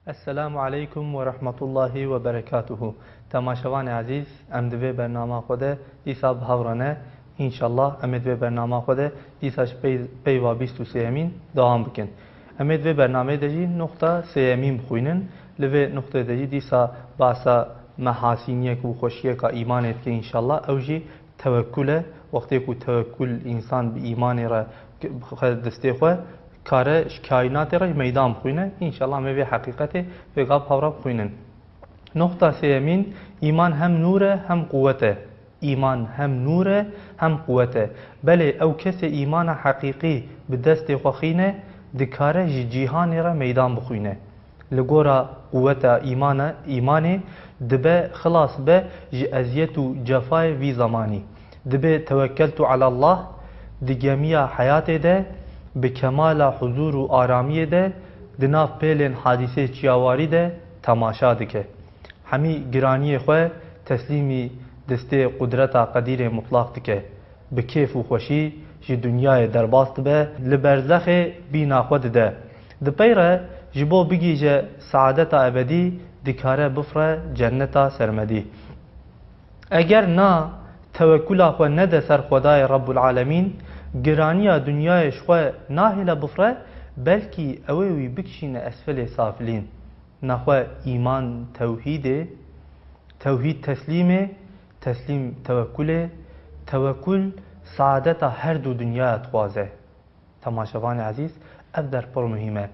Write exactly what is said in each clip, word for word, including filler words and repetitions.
Esselamu aleykum ve rahmetullahi ve berekatuhu. Temaşevanê ezîz, em di vê bernama xwe de dîsa bi hev re ne. Înşallah em ê di vê bernama xwe de dîsa ji pey-, peyva bîst û sêyemîn dewam bikin. Em ê di vê bernameyê de jî nuqta sêyemîn bixwînin. Li vê nuqtê de jî dîsa behsa mehasîniyek û xweşiyeka îmanê dike înşallah. Ew jî tewekkul e. Wextê ku tewekkul însan bi îmanê re xwe destê xwe kare ji kaînatê re ji meydan bixwîne. Înşallah em ê vê heqîqetê vê gav hevra bixwînin. Noqta sêyemîn, îman hem nûr e hem quwet e. Îman hem nûr e hem quwet e. Belê ew kesê îmana heqîqî bi destê xwe xîne, dikare ji cîhanê re meydan bixwîne. Li gora quweta îmana, îmanê dibe xilas be ji eziyet û cefayê vî zemanî. Dibê tewekkeltu alallah, di gemiya heyatê de, bi kemala huzûr û aramiyê de, di nav pêlên hadîsê çiyawarî de temaşa dike. Hemî giraniyê xwe teslîmî destê qudreta qedîrê mutlaq dike. Bi kêf û xweşî ji dinyayê derbas dibe, li berzexê bîna xwe dide. Dipeyre ji bo bigihîje saadeta ebedî, dikare bifre cenneta sermedî. Eger na tewekula xwe nede ser Xwedayê Rebbul Alemîn, giraniya dinyayê ji xwe nahêle bifre, belkî ew ê wî bikişîne esfelê safilîn. Nexwe îman tewhîdê, tewhîd teslîmê, teslîm tewekulê, tewekul saadeta her du dinyaya dixwaze. Temaşevanê ezîz, ev der pir muhîm e.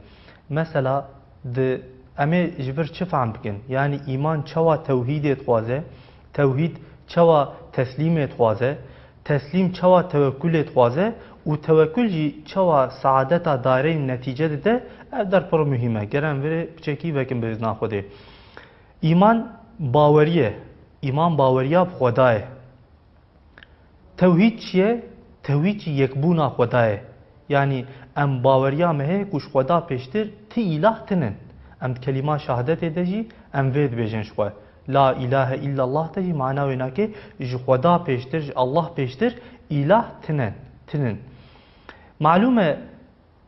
Mesela di, em ê ji vir çi fehm bikin? Yanî îman çawa tewhîdê dixwaze, tewhîd çawa teslîmê dixwaze, teslîm çawa tewekulê dixwaze û tewekul jî çawa saadeta dareyên netîce dide, ev der pir muhîm e. Ger em virê piçekî vekin bi izna Xwedê. Îman bawerî ye. Îman baweriya bi Xweda ye. Tewhîd çi ye? Tewhîd jî yekbûna Xweda ye. Yanî em baweriya me heye ku ji Xweda pêştir ti îlah tinin. Em di kelîma şahadetê de jî em vê dibêjin ji xwe. La îlahe îllallah de jî mana wê nake ji Xweda pêştir, ji Allah pêştir îlah tinen, tinin. Malûm e,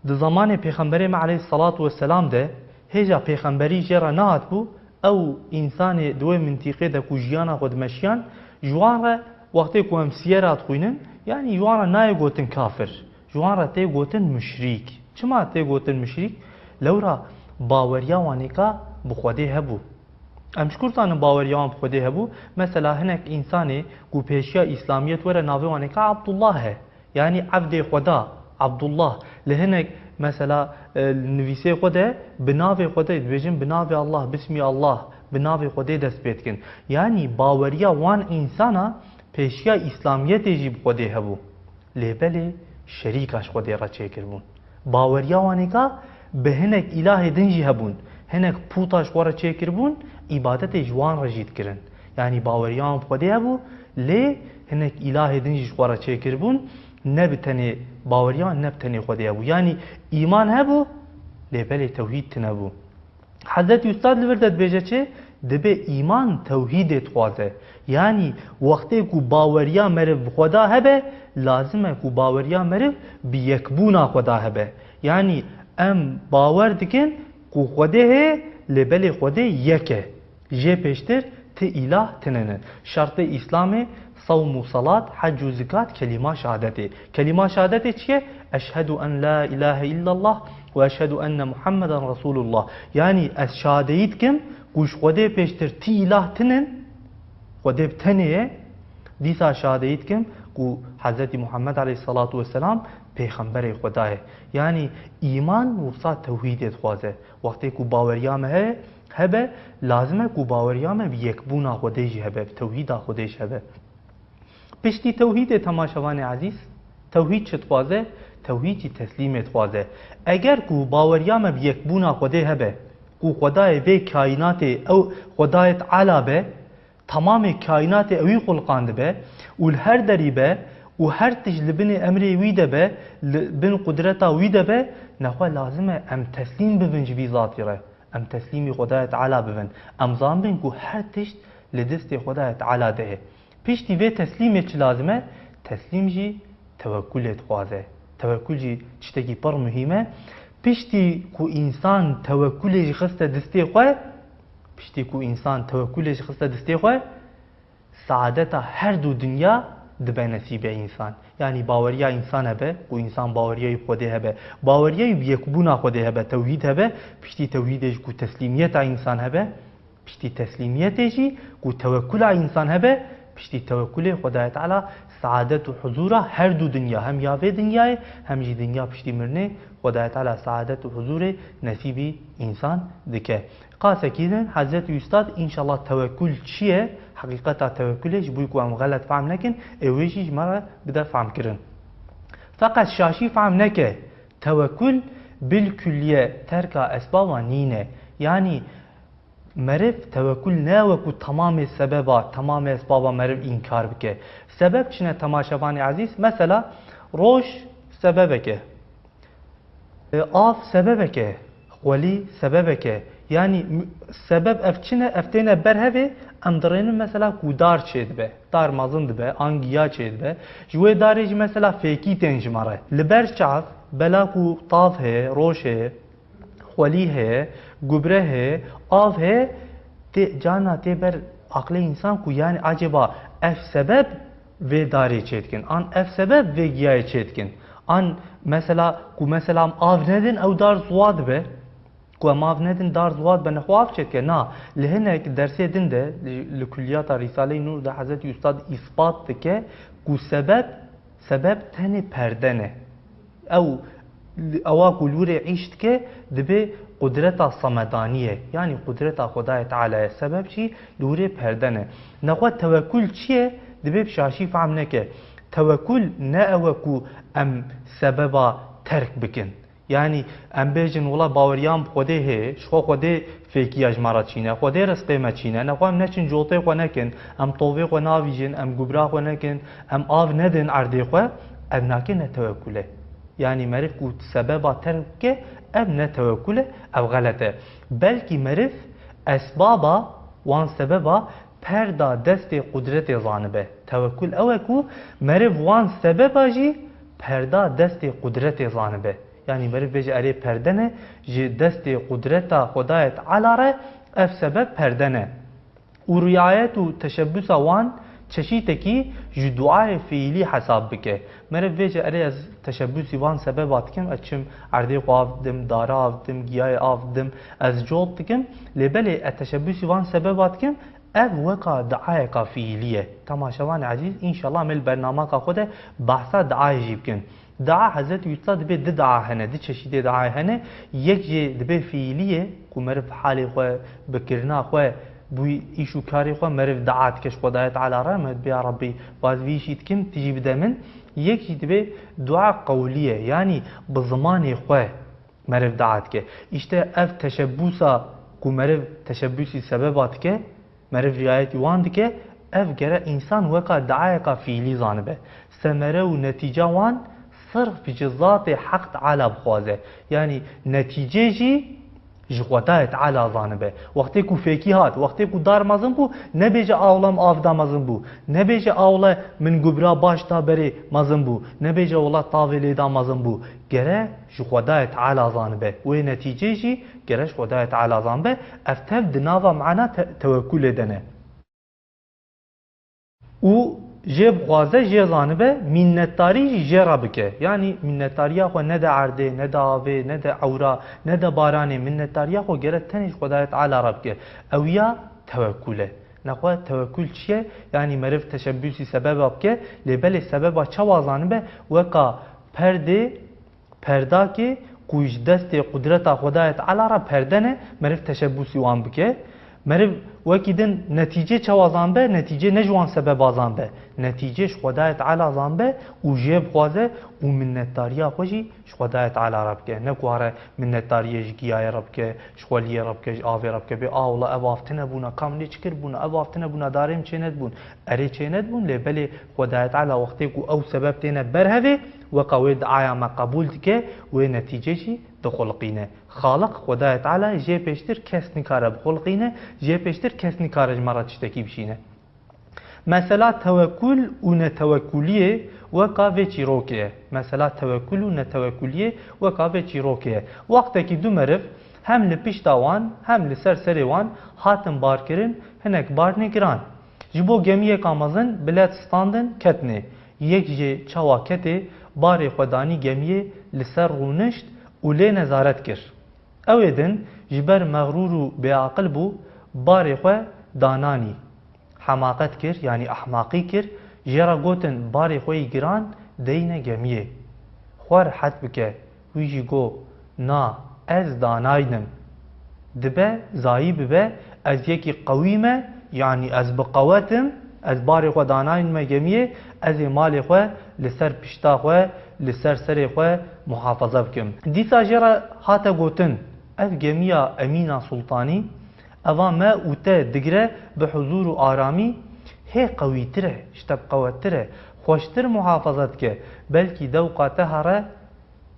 di zemanê Pêxemberê me aleyhisselatu vesselam de hêja pêxemberî jê re nehatibû, ew însanê di wê mintîqê de ku jiyana xwe dimeşiyan, ji wan re wextê ku em siyera dixwînin, yanî ji wan re nayê gotin kafir, ji wan re tê gotin muşrîk. Çima tê gotin muşrîk? Lewra baweriya wanêka bi Xwedê hebû. Em ji kur zanin baweriya wan bi Xwedê hebû? Mesela hinek însanê ku pêşiya îslamiyet were navê wanêka Abdullah e. Yanî evdê Xweda, Abdullah. Li hinek mesela, e, li nivîsê xwe de bi navê Xwedê dibêjin, bi navê Allah, bismî Allah, bi navê Xwedê dest pê dikin. Yanî baweriya wan însana pêşiya îslamiyetê jî bi Xwedê hebû. Lê belê şerîka ji Xwedê re çêkiribûn. Baweriya wanêka bi hinek îlahê din jî hebûn. Hinek pûta ji xwe re çêkiribûn, îbadetê ji wan re jî dikirin. Yanî baweriya wan bi Xwedê hebû, lê hinek îlahê din jî ji xwe re çêkiribûn, ne bi tenê baweriya wan, ne bi tenê Xwedê hebû. Yanî îman hebû, lê belê tewhîd tune bû. Hezretî Ustad li vir de dibêje çi? Dibê îman tewhîdê dixwaze. Yanî wextê ku baweriya meriv bi Xweda hebe, lazim e ku baweriya meriv bi yekbûna Xweda hebe. Yanî em bawer dikin ku Xwedê heye, lê belê Xwedê yek e. Jê pêştir ti îlah tine ne. Şertê Îslamê sewm û selat, hec û zikat, kelîma şehadetê. Kelîma şehadetê çi ye? Eşhedû en la îlahe îllallah ve eşhedû enne Muhammeden Resûlullah. Yanî ez şahadeyî dikim ku ji Xwedê pêştir ti îlah tinin, Xwedê bi tenê ye, dîsa şahadeyî dikim ku Hezretî Muhammed aleyhisselatu vesselam pêxemberê Xweda ye. Yanî îman wisa tewhîdê dixwaze. Wextê ku baweriya me heye, hebe, lazim e ku baweriya me bi yekbûna Xwedê jî hebe, bi tewhîda Xwedê jî hebe. Piştî tewhîdê, temaşevanê ezîz, tewhîd çi dixwaze? Tewhîd jî teslîmê dixwaze. Eger ku baweriya me bi yekbûna Xwedê hebe, ku Xwedayê vê kaînatê ew Xwedayê Teala be, temamê kaînatê ewî xuliqandibe û li her derî be û her tişt li binê emrê wî de be, li bin qudreta wî de be, nexwe lazim e em teslîm bibin ji vî zatî re. Em teslîmî Xwedayê Teala bibin. Em zanibin ku her tişt li destê Xwedayê Teala de ye. Piştî vê teslîmê çi lazim e? Teslîm jî tewekulê dixwaze. Tewekul jî tiştekî pir muhîm e. Piştî ku însan tewekulê jî xiste distê xwe, piştî ku însan tewekulê jî xiste distê xwe, saadeta her du dinya dibe nesîbê însan. Yanî baweriya însan hebe, ku însan baweriya wî bi Xwedê hebe, baweriya wî bi yekbûna Xwedê hebe, tewhîd hebe, piştî tewhîdê jî ku teslîmiyeta însan hebe, piştî teslîmiyetê jî ku tewekula însan hebe, piştî tewekulê Xwedayê Teala saadet û huzura her du dinya, hem ya vê dinyayê, hem jî dinya piştî mirinê, Xwedayê Teala saadet û huzurê nesîbî însan dike. Qasekî din, Hezretî Ustad, înşallah tewekul çi ye? Heqîqeta tewekulê, ji bo ku em xelet fehm nekin, ê wê jî ji me re bide fehmkirin. Feqet şaşî fehm neke, tewekul bilkulliye terka esbaba nîne. Yanî meriv tewekul ne wekû temamê sebeba, temamê esbaba meriv înkar bike. Sebeb çi ne temaşevanê ezîz? Mesela roj sebebek e. E, av sebebek e, xwelî sebebek e. Yanî m-, sebeb ev çi ne? Ev têne ber hevê, em dirênin mesela ku dar çêdibe, dar mezin dibe, an giya çêdibe. Ji wê darê jî mesela fêkî tên ji me re. Li ber çav, bela ku tav heye, roj heye, xwelî heye, gubre heye, av heye, tê, carna tê ber aqlê însan ku yanî acaba ev sebeb vê darê çêdikin, an ev sebeb vê giyayê çêdikin, an mesela ku mesela em av nedin ew dar ziwa dibe, ku em av nedin dar ziwa dibe, nexwe av çêdike. Na, li hinek dersê din de, li, li kulliyata Rîsaleyê Nûr de Hezretî Ustad îspat dike ku sebeb, sebeb tenê perde ne. Ew, ewa ku li wirê îş dike, dibê qudreta semedaniyê, yanî qudreta Xwedayê Teala ye. Sebeb jî li wirê perde ne. Nexwe tewekul çi ye? Dibê bi şaşî fehm neke. Tewekul ne ew e ku em sebeba terk bikin. Yanî em bêjin, wela baweriyan bi Xwedê heye, ji xwe Xwedê fêkiya ji me re çîne, Xwedê rizqê me çîne, nexwe em neçin cotê xwe nekin, em tovê xwe navîjin, em gubra xwe nekin, em av nedin erdê xwe, ev nake ne tewekul e. Yanî meriv ku sebeba terk bike, ev ne tewekul e, ev xelet e. Belkî meriv esbaba wan sebeba perda destê qudretê zanibe. Tewekul ew e ku meriv wan sebeba jî perda destê qudretê zanibe. Yanî meriv bêje erê perde ne, ji destê qudreta Xwedayê Teala re ev sebeb perde ne. Û riayet û teşebbûsa wan çeşîtekî ji duayê fiîlî hesab bike. Meriv bêje, erê ez teşebbûsî van sebeba dikim, ez çim erdê xwe av didim, dara av didim, giyayê av didim, ez cot dikim, lê belê ez teşebbûsî van sebeba dikim, ev weka duayeka fiîlî ye. Temaşevanê ezîz, înşallah em ê li bernamaka xwe de behsa duayê jî bikin. Dua Hezretî Yûsufa dibê du dua hene, du çeşîdê duayê hene. Yek jê dibê fiîlî ye, ku meriv halê xwe, bi kirina xwe, bi îş û karê xwe meriv dua dike ji Xwedayê Teala re, meriv dibê, ya Rebbî, baz vî îşî dikim, tu jî bide min. Yek jî dibê dua qewlî ye, yanî bi zimanê xwe meriv dua dike. Îşte ev teşebbûsa ku meriv teşebbûsî sebeba dike, meriv riayetî wan dike, ev gere însan weka duayeka fiîlî zanibe. Semere û netîca wan sirf ji zatê Heq Teala bixwaze. Yanî netîcê jî ji Xwedayê Teala zanibe. Wextê ku fêkî hat, wextê ku dar mezin bû, nebêje, awla min av da mezin bû. Nebêje, awla min gubra baş da berê mezin bû. Nebêje, wela tavê lê da mezin bû. Gere ji Xwedayê Teala zanibe. Wê netîcê jî gere ji Xwedayê Teala zanibe. Ev tev di nava mana te-, tewekulê de ne. Û jê bixwaze, jê zanibe, minnetdarî jî jê re bike. Yanî minnetdariya xwe ne de erdê, ne de avê, ne de ewra, ne de baranê, minnetdariya xwe gere tenê ji Xwedayê Teala re bike. Ew ya tewekul e. Nexwe tewekul çi ye? Yanî meriv teşebbûsî sebeba bike, lê belê sebeba çawa zanibe? Weka perdê, perdakê ku ji destê qudreta Xwedayê Teala re perde ne, meriv teşebbûsî wan bike. Meriv wekî din netîcê çawa zanibe? Netîcê ne ji wan sebeba zanibe. Netîcê ji Xwedayê Teala zanibe û jê bixwaze û minnetdariya xwe jî ji Xwedayê Teala re bike. Ne ku were minnetdariyê ji giyayê re bike, ji xweliyê re bike, ji avê re bike, bê, a wela ev av tune bûna, ka min lê çi kiribûna, ev av tune bûna, darê min çê nedibûn, erê çê nedibûn, lê belê Xwedayê Teala wextê ku ew sebeb têne ber hevê, weka wê duaya me qebûl dike, wê netîcê jî dixulqîne. Xaliq Xwedayê Teala jê pêştir kes nikare bixulqîne, jê pêştir kes nikare ji me re tiştekî bişîne. Mesela tewekul û netewekuliyê weka vê çîrokê ye. Mesela tewekul û netewekuliyê weka vê çîrokê ye. Wextekî du meriv hem li pişta wan hem li ser serê wan hatin barkirin hinek barnê giran. Ji bo gemiyeka mezin bilet standin ketnê. Yek jê çawa ketê, barê xwe danî gemiyê, li ser rûnişt û lê nezaret kir. Ew ê din ji ber mexrûr û bêaqil bû, barê xwe dananî. Hemaqet kir, yanî ehmaqî kir, jê re gotin, barê xwe yî giran deyne gemiyê. Xwe rihet bike, wî jî got, na, ez danaynim. Dibe, zayî bibe, ez yekî qewî me, yanî ez bi qewet im, ez barê xwe danayinme gemiyê, ez ê malê xwe li ser pişta xwe, li ser serê xwe muhafaza bikim. Dîsa jê re hate gotin, ev gemiya Emîna Sultanî, eva me û te digire bi huzûr û aramî, hê qewîtir e, ji te bi qewettir e, xweştir muhafaza dike, belkî dewqa te here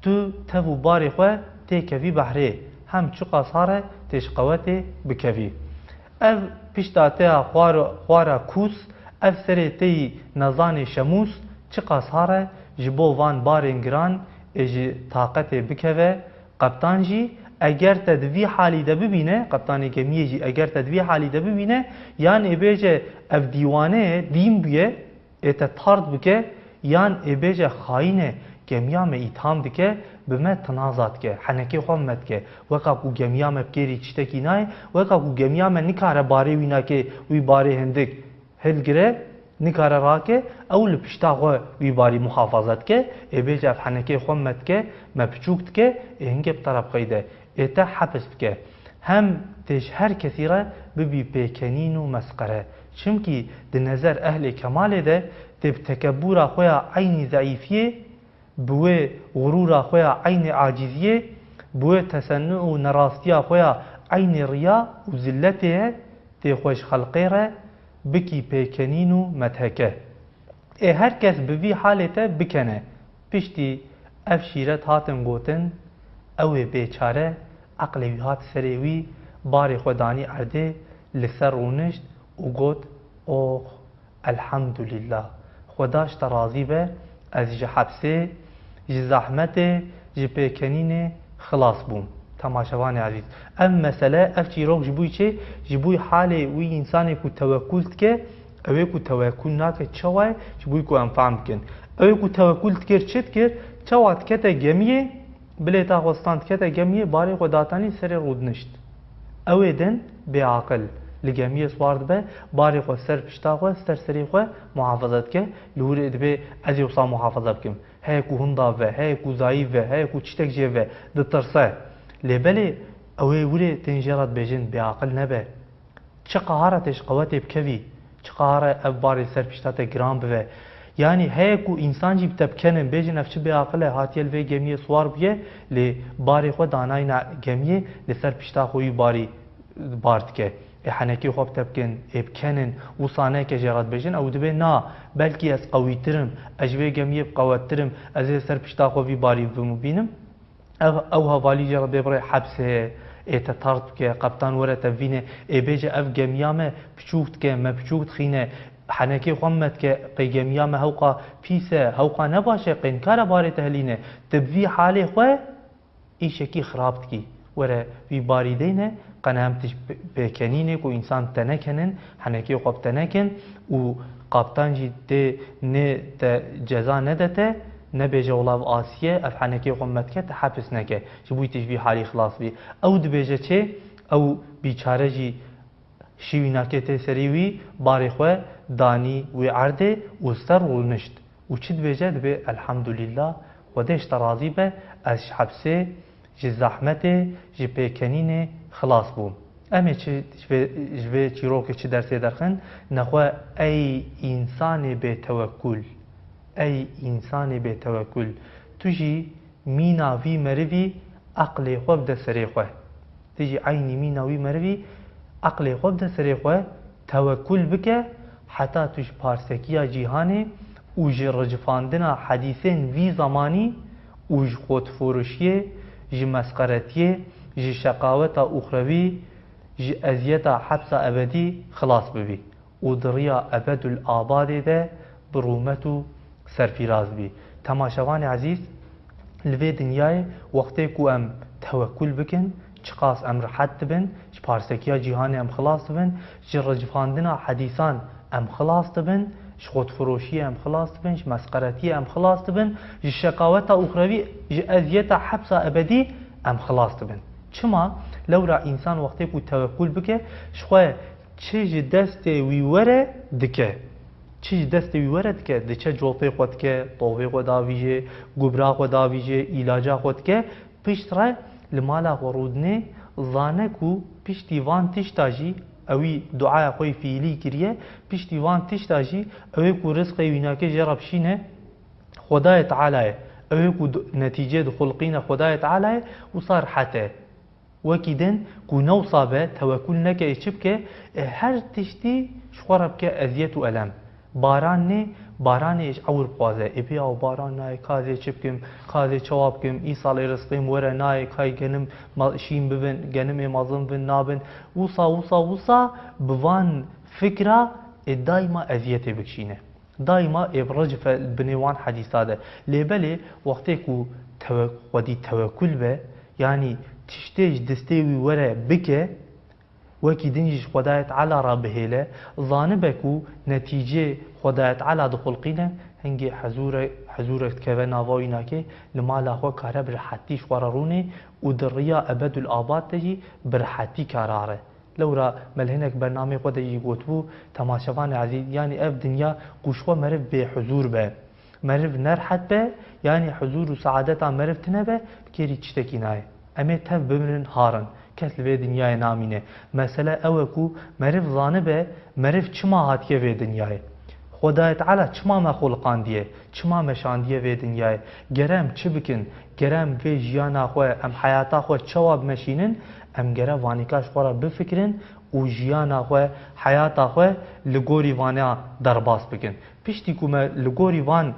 tu tev û barê xwe têkevî behrê, hem çiqas here tê ji qewetê bikevî. Ev pişta te ya xwar-, xwara kûs, ev serê te yî nezanê şemûs, çiqas here ji bo van barên giran ê ji taqetê bikeve, qeptan jî eger te di vî halî de bibîne, qeptanê gemiyê jî eger te di vî halî de bibîne, yan ê bêje ev dîwane ye, dîn bûye, ê te tard bike, yan ê bêje xayîn e, gemiya me îtham dike, bi me tinaza dike, henekê xwe bi me dike. Weka ku gemiya me bi kêrî tiştekî nayê, weka ku gemiya me nikare barê wî nake, wî barê hindik hilgire, nikare rake, ew li pişta xwe wî barî muhafaza dike, ê bêje ev henekê xwe bi me dike, me piçûk dike, ê hingê bi te re bixeyde. Ê te hepis bike. Hem tê ji her kesî re bibî pêkenîn û mesqere. Çimkî di nezer ehlê kemalê de tê bi tekebûra xwe ya eynî zeîfiyê, bi wê xurûra xwe ya eynî acîziyê, bi wê tesennu û nerastiya xwe ya eynî riya û zilletê ye, tê xwe ji xelqê re bikî pêkenîn û medheke. Ê her kes bi vî halê te bikene. Piştî ev şîret hatin gotin, ew ê bêçare, eqlê wî hat serê wî, barê xwe danî erdê, li ser rûnişt û got, ox, elhamdulîllah, Xweda ji te razî be, ez ji hepsê, ji zehmetê, ji pêkenînê xilas bûm. Temaşevanê ezîz, ev mesele, ev çîrok ji bo çi? Ji bo halê wî însanê ku tewekul dike, ew ê ku tewekul nake, çawa ye? Ji bo ku em fehm bikin. Ew ê ku tewekul dikir, çi dikir? Çawa dikete gemiyê, bilêta xwe stand dikete gemiyê, barê xwe datanî serê rûdinişt. Ew ê din bêaqil li gemiyê siwar dibe, barê xwe ser pişta xwe, ser serê xwe muhafaza dike, li wir ê dibê ez ê wisa muhafaza bikim. Heye ku hinda ve, heye ku zayîf ve, heye ku tiştek jê ve, ditirse. Lê belê ew ê wir ê tên jê re dibêjin bêaqil nebe. Çi qehara tê ji qewetê bikevî, çi qehara ev barê ser pişta te giran bive. Yanî heye ku însan jî bi te bikenin, bêjin ev çi bêaqil e, hatiye li vê gemiyê siwar bûye, lê barê xwe danayne gemiyê, li ser pişta xwe wî barî bar dike. Ê henekê xwe bi te bikin, ê bikenin, wisa neke jê re dibêjin, ew dibe na, belkî ez qewîtir im, ez ji vê gemiyê bi qewettir im, ez ê ser pişta xwe vî barî bibim û bînim. Ev, ew hevalî jê re bê birê hepsê, ê te tard bike, qeptan were te bivîne, ê bêje ev gemiya me piçûk dike, me piçûk dixîne, henekê xwe me dike, qey gemiya me hewqa pîs e, hewqa ne baş e, qey nikare barê te hilîne. Tu bi vî halê xwe îşekî xirab dikî. Were vî barî deyne, qene em tişt pê-, pêkenînê ku însan te nekenin, henekê xwe bi te nekin û qaptan jî tê nê te ceza nede te, nebêje wela ev asî ye, ev henekê xwe me dike, te hepis neke. Ji bo tu ji vî halî xilas bî. Ew dibêje çê? Ew bîçare jî şîwînakê tê serî wî, barê xwe danî wê erdê û ser rûnişt. Û çi dibêje? Dibê, elhamdulîllah, Xwedê ji te razî be, ez ji hepsê, ji zehmetê, ji pêkenînê xilas bûm. Em ê çi ji vê, ji vê çîrokê çi dersê derxin? Nexwe ey însanê bêtewekul, ey însanê bêtewekul, tu jî mîna vî merivî eqlê xwe bide serê xwe. Tu jî eynî mîna wî merivî eqlê xwe bide serê xwe, tewekul bike, heta tu ji parsekiya cîhanê û ji ricifandina hedîsên vî zemanî û ji xwedifurişiyê, ji mesqeretiyê, ji şeqaweta uxrewî, ji eziyeta hepsa ebedî xilas bibî. û di riya ebedul abadê de bi rûmet û serfîraz bî. Temaşevanê ezîz, li vê dinyayê wextê ku em tewekul bikin, çiqas em rihet dibin, ji parsekiya cîhanê em xilas dibin, ji ricifandina hedîsan em xilas dibin, ji xwedfiroşiyê em xilas dibin, ji mesqeretiyê em xilas dibin, ji şeqaweta uxrewî, ji eziyeta hepsa ebedî em xilas dibin. Çima? Lewra însan wextê ku tewekul bike, ji xwe çi ji destê wî were dike. Çi ji destê wî were dike, diçe copê xwe dike, tovê xwe davîjê, gubra xwe davîjê, îlaca xwe dike, pişt re li mala xwe rûdinê, zane ku piştî van tişta jî, ewî duaya xwe yî fiîlî kiriye, piştî van tişta jî ew ê ku rizqê wî nake jê re bişîne, Xwedayê Teala ye. Ew ê ku du-, netîcê dixulqîne Xwedayê Teala ye, wisa rihet e. Wekî din ku ne wisa be, tewekul neke, ê çi bike? Ê her tiştî ji xwe re bike eziyet û elem. Baran nê, baranê ê ji ewr bixwaze. Ê bê yaw baran nayê, ka ez ê çi bikim, ka ez ê çawa bikim, îsal ê rizqê min were nayê, kay genim ma-, şîn bibin, genim ê mezin bin nabin. Wisa, wisa, wisa bi van fikra ê daîma eziyetê bikişîne. Daîma ê bi ricfe binê wan hedîsa de. Lê belê wextê ku tewe-, xwedî tewekul be, yanî tiştê ji destê wî were bike, wekî din jî ji Xwedayê Teala re bihêle, zanibe ku netîcê Xwedayê Teala dixulqîne, hingê hezûre-, hezûrek dikeve nava wî nakê, li mala xwe kare bi rihetî ji xwe re rûnê û di riya ebedul abad de jî bi rihetî kare are. Lewra me li hinek bernameyê xwe de jî gotibû, temaşevanê ezîz, yanî ev dinya ku ji xwe meriv bêhuzûr be, meriv nerihet be, yanî huzûr û seadeta meriv tine be, bi kêrî tiştekî nayê. Em ê tev bimirin harin, kes li vê dinyayê namîne. Mesele ew e ku meriv zanibe, meriv çima hatiye vê dinyayê. Xwedayê Teala çima me xuliqandiye, çima me şandiye vê dinyayê? Gere em çi bikin? Gere em vê jiyana xwe, em heyata xwe çawa bimeşînin? Em gere vanîka ji xwe re bifikirin û jiyana xwe, heyata xwe li gorî vana derbas bikin. Piştî ku me li gorî van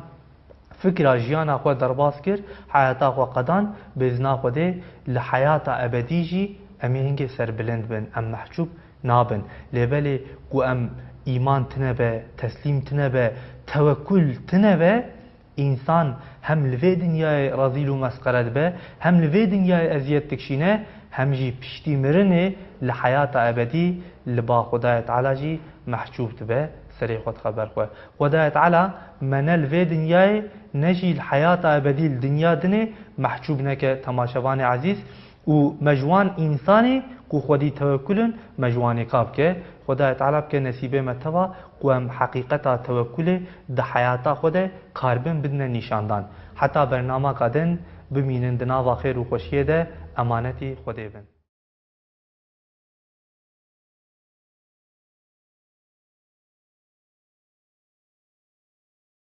fikra jiyana xwe derbas kir, heyata xwe qedan, bêzna Xwedê, li heyata ebedî jî em ê hingê serbilind bin, em mehcûb nabin. Lê belê ku em îman tine be, teslîm tine be, tewekul tine be, însan hem li vê dinyayê rezîl û mesqere dibe, hem li vê dinyayê eziyet dikişîne, hem jî piştî mirinê li heyata ebedî li ba Xwedayê Teala jî mehcûb dibe, serê xwe dixe ber xwe. Xwedayê Teala me ne li vê dinyayê ne jî li heyata ebedî li dinya dinê mehcûb neke, temaşevanê ezîz. Û me ji wan însanê ku xwedî tewekul in, me ji wan ê ka bike. Xwedayê Teala bike nesîbê me teva ku em heqîqeta tewekulê di heyata xwe de karibin bidine nîşandan. Heta bernamaka din bimînin di nava xêr û xweşiyê de, emanetî Xwedê bin.